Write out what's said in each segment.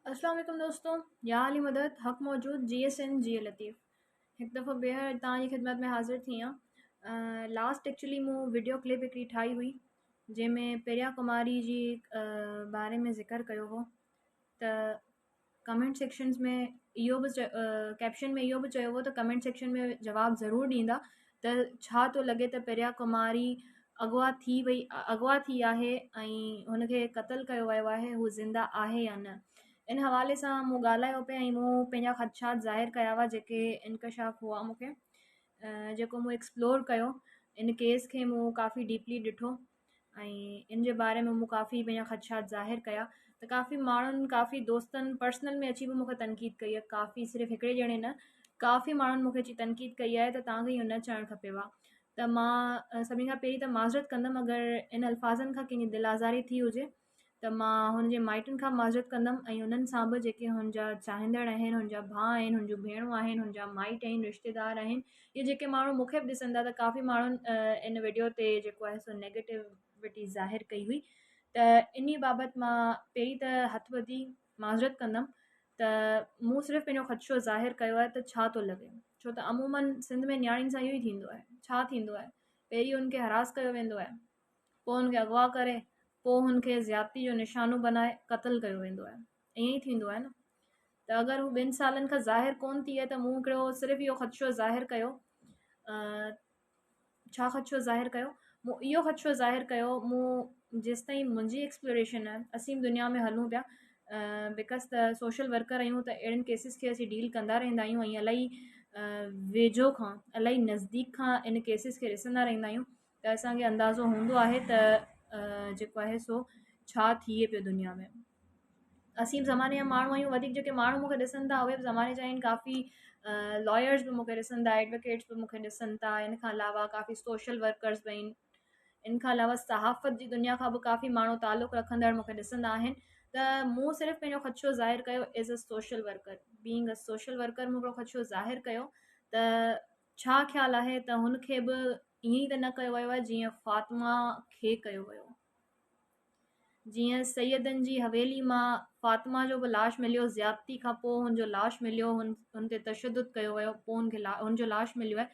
اسلام عليڪم دوستو يا علي مدد حق موجود جي ايس اين جي لطيف هڪ دفعو ٻيهر توهان جي خدمت ۾ حاضر ٿي آهيان لاسٽ ايڪچولي مون وڊيو ڪلپ هڪڙي ٺاهي هئي جنهن ۾ پريا ڪماري جي باري ۾ ذڪر ڪيو هو ته ڪمينٽ سيڪشنز ۾ اهو به ڪيپشن ۾ اهو به چيو هو ته ڪمينٽ سيڪشن ۾ جواب ضرور ڏيندا ته ڇا ٿو لڳي ته پريا ڪماري اغوا ٿي وئي اغوا ٿي آهي ۽ هن کي قتل ڪيو ويو آهي هو زنده آهي يا نه ان حوالي سان مون ڳالهايو پئي ۽ مون پنهنجا خدشات ظاهر ڪيا هئا جيڪي انڪشاف هئا مون کي جيڪو مون ايڪسپلور ڪيو ان ڪيس کي مون ڪافي ڊيپلي ڏٺو ۽ ان جي باري ۾ مون ڪافي پنهنجا خدشات ظاهر ڪيا ته ڪافي ماڻهن ڪافي دوستن پرسنل ۾ اچي به مون کي تنقيد ڪئي آهي ڪافي صرف هڪڙي ڄڻي نه ڪافي ماڻهن مون کي اچي تنقيد ڪئي آهي ته توهان کي اهو نه چوڻ کپي ها ته مان سڀني کان پهرين ته معذرت ڪندم اگر ان الفاظن کان ڪنهن جي دل آزاري ٿي هجي ته مان هن جي مائٽن کان معذرت ڪندم ۽ انهن سان به جيڪي هن جا چاهيندڙ آهن هن جا ڀاء آهن هن جون ڀيڻون آهن هن جا مائٽ آهن رشتيدار آهن يا جيڪي ماڻهو مون کي به ڏسن ٿا ته ڪافي ماڻهن ان وڊيو تي جيڪو آهي سو نيگيٽوٽي ظاهر ڪئي هئي ته انهي بابت مان پهرين ته هٿ ٻڌي معذرت ڪندم ته مون صرف پنهنجو خدشو ظاهر ڪيو آهي ته ڇا ٿو لڳي ڇو ته عمومن سنڌ ۾ نياڻين سان اهو ئي ٿيندو آهي ڇا ٿيندو آهي پهرين ان کي هراس ڪيو ويندو آهي پوء هن کي اغوا ڪري پوء هن کي زيادتي جو نشانو بنائي قتل ڪيو ويندو آهي ائين ئي ٿيندو آهي نه ته اگر هو ٻن سالن کان ظاهر ڪون ٿي آهي ته مون هڪڙو صرف اهو خدشو ظاهر ڪيو ڇا خدشو ظاهر ڪيو مون اهو خدشو ظاهر ڪيو مون جيستائين منهنجي ايڪسپلوريشن آهي اسين به دنيا ۾ هلون پيا because ته سوشل ورڪر آهيون ته اهڙن ڪيسز کي اسين ڊيل ڪندا رهندا آهيون ۽ الاهي ويجهو کان الاهي نزديڪ کان ان ڪيسز کي ڏسندا رهندا آهيون ته اسان کي اندازو هوندو آهي ته جيڪو آهي سو ڇا ٿئي پيو دنيا ۾ اسين به زماني جا ماڻهو آهيون وڌيڪ جيڪي ماڻهو مون کي ڏسن ٿا اهي به زماني جا آهن ڪافي لائرس به مون کي ڏسن ٿا ايڊووڪيٽس به مون کي ڏسن ٿا ان کان علاوه ڪافي سوشل ورڪرس به آهن ان کان علاوه صحافت جي دنيا کان به ڪافي ماڻهو تعلق رکندڙ مون کي ڏسندا آهن ته مون صرف پنهنجو خدشو ظاهر ڪيو as a social worker being a social worker مون هڪڙو خدشو ظاهر ڪيو ته ڇا خيال آهي ته هن کي به ائين ئي ته نه ڪيو ويو آهي جيئن فاطمه کي ڪيو ويو. جيئن سيدن جي حويلي مان فاطمه جو به لاش مليو، زيادتي کان پوء هن جو لاش مليو، هن تي تشدد ڪيو ويو، پوء هن کي هن جو لاش مليو آهي،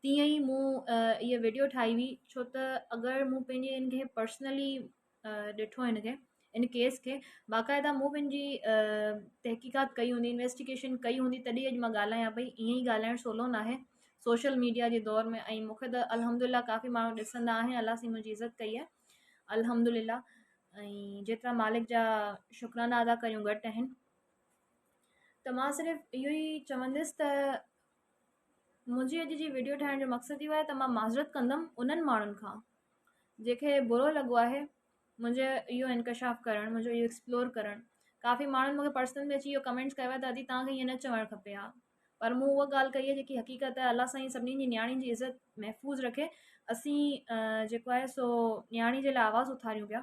تيئن ئي مون اها وڊيو ٺاهي هئي ڇو ته اگر مون پنهنجي هن کي پرسنلي ڏٺو هن کي ان ڪيس کي باقاعده مون پنهنجي تحقيقات ڪئي هوندي انويسٽيگيشن ڪئي هوندي تڏهن اڄ مان ڳالهايان پئي ائين ئي ڳالهائڻ سولو ناهي سوشل ميڊيا جي دور ۾ ۽ مونکي ته الحمد لله ڪافي ماڻهو ڏسندا آهن الله سائين منهنجي عزت ڪئي آهي الحمد لله ۽ جيترا مالڪ جا شڪرانا ادا ڪريون گهٽ آهن ته مان صرف اهو ئي چوندس ته منهنجي اڄ جي وڊيو ٺاهڻ جو مقصد اهو آهي ته مان معذرت ڪندم انهن ماڻهن کان جنهن کي برو لڳو آهي منهنجو اهو انڪشاف ڪرڻ منهنجو اهو ايڪسپلور ڪرڻ ڪافي ماڻهن مونکي پرسنل ۾ اچي اهو ڪمينٽس ڪيو آهي ته ادي توهان کي ائين نه چوڻ کپي ها پر مون اها ڳالهه ڪئي آهي جيڪي حقيقت آهي الله سائين سڀني جي نياڻين جي عزت محفوظ رکي اسين جيڪو آهي سو نياڻي جي لاء آواز اٿاريون پيا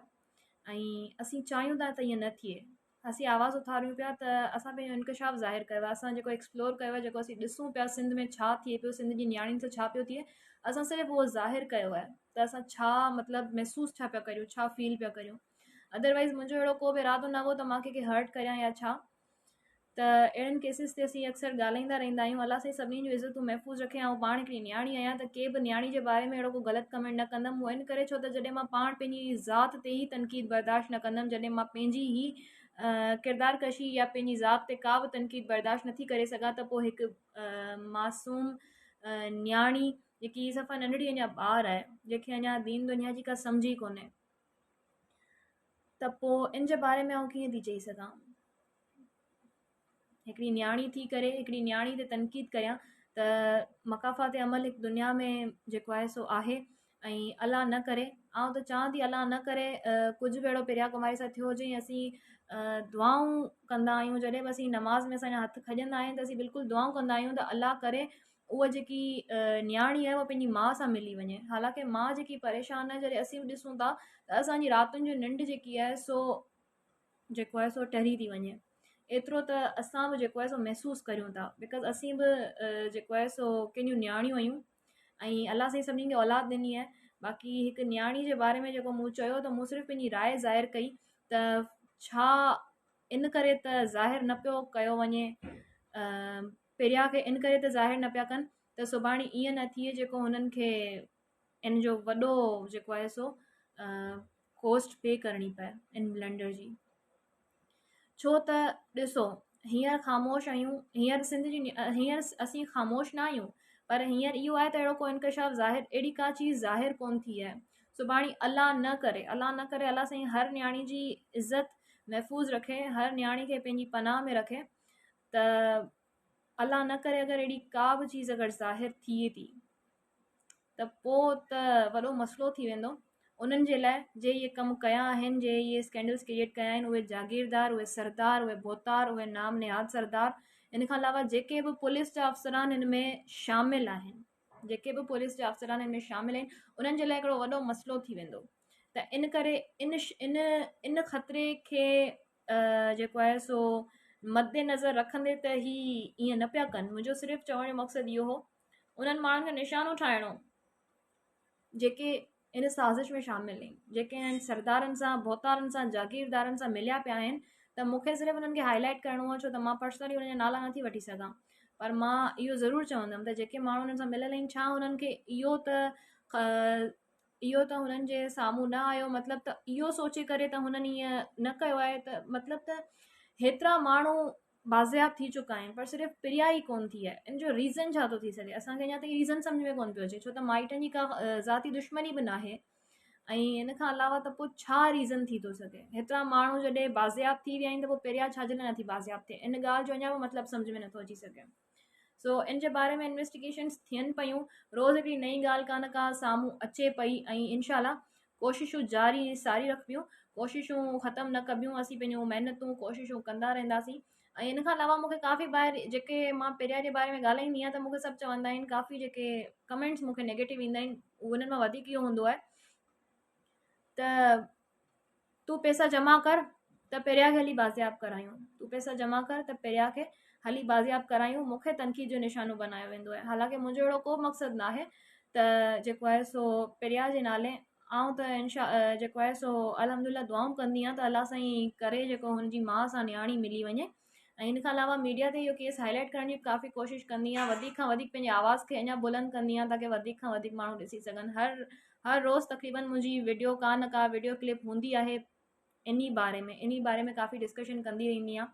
۽ اسين چاهيون ٿا ته ائين نه ٿئي اسين آواز اٿاريون پيا ته اسان پنهنجو انڪشاف ظاهر ڪيو آهي اسان جيڪو ايڪسپلور ڪيو آهي جيڪو اسين ڏسون پيا سنڌ ۾ ڇا ٿئي پيو سنڌ جي نياڻين سان ڇا پيو ٿئي اسان صرف اهو ظاهر ڪيو آهي ته اسان ڇا مطلب محسوس ڇا پيا ڪريون ڇا فيل پيا ڪريون ادروائز منهنجو اهڙو ڪو به ارادو نه هو ته مان ڪنهن کي هرٽ ڪريان يا ڇا ته اهڙن ڪيسز تي اسين اڪثر ڳالهائيندا رهندا آهيون الله سائين سڀني جون عزتون محفوظ رکي آئون پاڻ هڪڙي نياڻي آهيان ته ڪي به نياڻي جي باري ۾ اهڙو ڪو غلط ڪمينٽ نه ڪندم اهو ان ڪري ڇو ته جڏهن مان پاڻ پنهنجي ذات تي ئي تنقيد برداشت نه ڪندم جڏهن مان پنهنجي ئي ڪردار ڪشي يا پنهنجي ذات تي ڪا به تنقيد برداشت نٿي ڪري سگهان ته پوء هڪ معصوم نياڻي جيڪي صفا ننڍڙي اڃا ٻار آهي جنهن کي اڃا دين دنيا جي ڪا سمجهه ئي ڪونهي ته پوء ان جي باري ۾ آئون ڪيئن ٿي چئي سگهان هڪڙي نياڻي ٿي ڪري هڪڙي نياڻي تي تنقيد ڪريان ته مڪافات عمل هڪ دنيا ۾ جيڪو آهي سو آهي ۽ الله نه ڪري آئون ته چوان ٿي الله نه ڪري ڪجهه به اهڙو پريا ڪماري سان ٿيو هجي اسين دعائون ڪندا آهيون جڏهن به اسين نماز ۾ اسان جا هٿ کڄندا آهن ته اسين بلڪل دعائون ڪندا آهيون ته الله ڪري اها جيڪي نياڻي آهي اها پنهنجي ماء سان ملي وڃي حالانڪه ماء جيڪي پريشان آهي جڏهن اسين به ڏسون ٿا ته اسان جي راتن جو ننڊ جيڪي آهي سو جيڪو آهي سو ٽري ٿي وڃي ايترو ته اسان به جيڪو آهي سو محسوس ڪريون ٿا because اسين به جيڪو آهي سو ڪنهن جون نياڻيون آهيون ۽ الله سائين سڀني کي اولاد ڏني آهي باقي هڪ نياڻي جي باري ۾ جيڪو مون چيو ته مون صرف پنهنجي راء ظاهر ڪئي ته ڇا ان ڪري ته ظاهر نه پيو ڪيو وڃي پريا کي ان ڪري ته ظاهر نه پيا ڪن ته سڀاڻي ائين نه ٿئي جيڪو هنن کي ان جو وڏو جيڪو آهي سو ڪوسٽ پي ڪرڻي پئي ان بلنڊر جي. ڇو ته ڏسو هينئر خاموش آهيون هينئر سنڌ جي هينئر اسين خاموش نه آهيون پر هينئر اهو آهي ته اهڙو ڪو انڪشاف ظاهر اهڙي ڪا چيز ظاهر ڪون ٿي آهي سڀاڻي الله نه ڪري الله نه ڪري الله سائين هر نياڻي جي عزت محفوظ رکي هر نياڻي کي پنهنجي پناهه ۾ رکي ته الله نه ڪري اگر اهڙي ڪا به چيز اگر ظاهر ٿئي ٿي ته پوء ته وڏو مسئلو ٿي ويندو انهن جي لاء جي اهي ڪم ڪيا آهن جي اهي اسڪينڊلس ڪريئيٽ ڪيا آهن اهي جاگيردار اهي سردار اهي ڀوتار اهي نام نهاد سردار ان کان علاوه جيڪي به پوليس جا افسران ان ۾ شامل آهن جيڪي به پوليس جا افسران ان ۾ شامل آهن انهن جي لاء هڪڙو وڏو مسئلو ٿي ويندو ته ان ڪري ان ان ان خطري کي جيڪو آهي سو مد نظر رکندي ته هي ائين نه پيا ڪن منهنجو صرف چوڻ جو مقصد اهو هو انهن ماڻهن کي نشانو ٺاهڻو جيڪي ان سازش ۾ شامل آهن جيڪي انهن سردارن سان ڀوتارن سان جاگيردارن سان مليا پيا آهن ته مون کي صرف انهن کي هائي لائيٽ ڪرڻو آهي ڇو ته مان پرسنلي انهن جا نالا نٿي وٺي سگهان پر مان اهو ضرور چوندم ته جيڪي ماڻهو انهن سان مليل آهن ڇا انهن کي اهو ته اهو ته هنن جي سامهون نه آيو مطلب ته اهو سوچي ڪري ته هنن ائين نه ڪيو آهي ته مطلب ته هيترا ماڻهو بازياب ٿي چڪا آهن پر صرف پريا ئي ڪون ٿي آهي ان جو ريزن ڇا ٿو ٿي سگهي اسان کي اڃا تائين ريزن سمجهه ۾ ڪون پيو اچي ڇو ته مائٽن جي ڪا ذاتي دشمني به ناهي ۽ ان کان علاوه ته پوء ڇا ريزن ٿي ٿو سگهي هيترا ماڻهو جڏهن بازياب ٿي ويا آهن ته پوء پريا ڇا جي لاء نٿي بازياب ٿئي ان ڳالهه جو اڃا به مطلب سمجهه ۾ نٿو اچي سگهي سو ان جي باري ۾ انويسٽيگيشنس ٿين پيون روز هڪڙي نئين ڳالهه ڪا نه ڪا سامهون اچي پئي ۽ انشاء الله ڪوششون جاري ۽ ساري رکبيون ڪوششون ختم نه ڪبيون اسين پنهنجون محنتون ڪوششون ڪندا رهنداسين ۽ ان کان علاوه مونکي ڪافي ٻاهر جيڪي مان پريا جي باري ۾ ڳالهائيندي آهيان ته مونکي سڀ چوندا آهن ڪافي جيڪي ڪمينٽس مونکي نيگيٽو ايندا آهن انهن مان وڌيڪ اهو هوندو آهي ته تون پئسا جمع ڪر ته پريا کي هلي بازياب ڪرايون تون پئسا جمع ڪر ته پريا کي هلي بازياب ڪرايون مون کي تنقيد جو نشانو بنايو ويندو آهي حالانڪه منهنجو اهڙو ڪو مقصد ناهي ته جيڪو آهي سو پريا جي نالي آئون ته انشا جيڪو آهي سو الحمدلله دعائون ڪندي آهيان ته الله سائين ڪري جيڪو هن جي ماء سان نياڻي ملي وڃي ۽ ان کان علاوه ميڊيا تي اهو ڪيس هائي لائيٽ ڪرڻ جي ڪافي ڪوشش ڪندي آهيان وڌيڪ کان وڌيڪ پنهنجي آواز کي اڃا بلند ڪندي آهيان تاڪه وڌيڪ کان وڌيڪ ماڻهو ڏسي سگهن هر هر روز تقريبن منهنجي وڊيو ڪا نه ڪا وڊيو ڪلپ هوندي آهي انهي باري ۾ انهي باري ۾ ڪافي ڊسڪشن ڪندي رهندي آهيان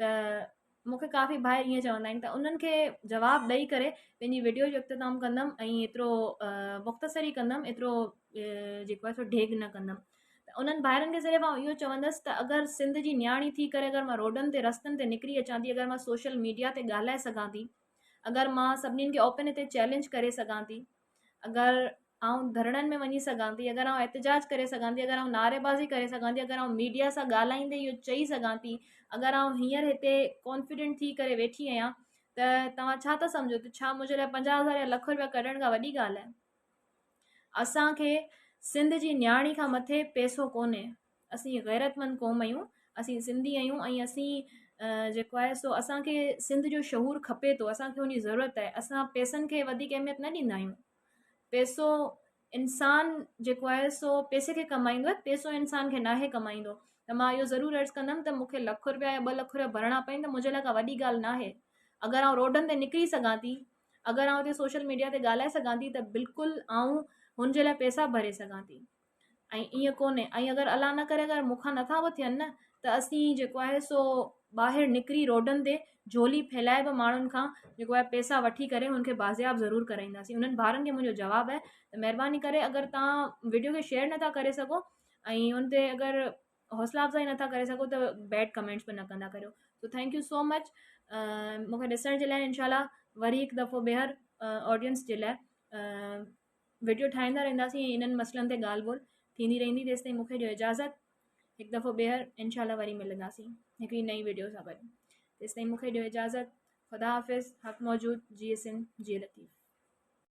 ته مون کي ڪافي ڀائر ائين چوندا آهن ته انهن کي جواب ڏئي ڪري پنهنجي وڊيو جو اختتام ڪندم ۽ ايترو مختصر ئي ڪندم ايترو جيڪو آهي سو ڊيگهه نه ڪندم ته انهن ڀائرن کي صرف آئون اهو چوندس ته اگر سنڌ جي نياڻي ٿي ڪري اگر مان روڊن تي رستن تي نڪري اچان ٿي اگر مان سوشل ميڊيا تي ڳالهائي سگهان ٿي اگر مان سڀني کي اوپن هتي چئلينج ڪري سگهان ٿي اگر آئون ڌرڻن ۾ وڃي سگهان ٿي اگر آئون احتجاج ڪري سگهان ٿي اگر آئون نعري بازي ڪري سگهان ٿي اگر آئون ميڊيا سان ڳالهائيندي اهو چئي سگهان ٿي اگر آئون هينئر هتي ڪانفيڊنٽ ٿي ڪري ويٺي آهيان ته توهان ڇا ٿا سمجهو ته ڇا منهنجي لاء 50,000 يا لک روپيا ڪڍڻ ڪا وڏي ڳالهه آهي اسان کي سنڌ جي نياڻي کان مٿي پئسو ڪونهي. اسين غيرتمند قوم آهيون، اسين سنڌي آهيون ۽ اسين جيڪو آهي سو اسان کي سنڌ جو شعور کپي ٿو، اسان کي ان جي ضرورت آهي. اسان پئسن کي وڌيڪ اهميت نه ڏيندا آهيون. پئسو انسان جيڪو آهي سو پئسي کي ڪمائيندو آهي، پئسو انسان کي ناهي ڪمائيندو. ته مان اهو ضرور عرض ڪندم ته مون کي لک روپيا يا ٻه لک روپيا ڀرڻا پون ته منهنجي لاء ڪا وڏي ڳالهه ناهي. اگر آئون روڊن تي نڪري سگهان ٿي اگر آئون هتي سوشل ميڊيا تي ڳالهائي سگهان ٿي ته بلڪل آئون هن جي لاء پئسا ڀري سگهان ٿي ۽ ائين ڪونهي ۽ اگر الله نه ڪري اگر مون کان نٿا به ٿين نه ته اسين جيڪو آهي سو ٻاهر نڪري روڊن تي جهولي ڦهلائي به ماڻهن کان جيڪو آهي پئسا وٺي ڪري هن کي بازياب ضرور ڪرائينداسين انهن ڀائرن کي منهنجو جواب آهي ته مهرباني ڪري اگر توهان وڊيو کي شيئر نٿا ڪري سگهو ۽ ان تي اگر حوصلا افزائي نٿا ڪري سگهو ته بيڊ ڪمينٽس به نه ڪندا ڪريو so thank you so much مون کي ڏسڻ جي لاء انشاء الله وري هڪ دفعو ٻيهر آڊينس جي لاء وڊيو ٺاهيندا رهنداسين ۽ انهن مسئلن تي ڳالهه ٻولهه ٿيندي رهندي تيس تائين مون کي ڏيو اجازت هڪ دفعو ٻيهر انشاء الله وري ملنداسين هڪڙي نئين وڊيو سان گڏ تيس تائين مون کي ڏيو اجازت خدا حافظ حق موجود جيئي سنڌ جيئي لطيف.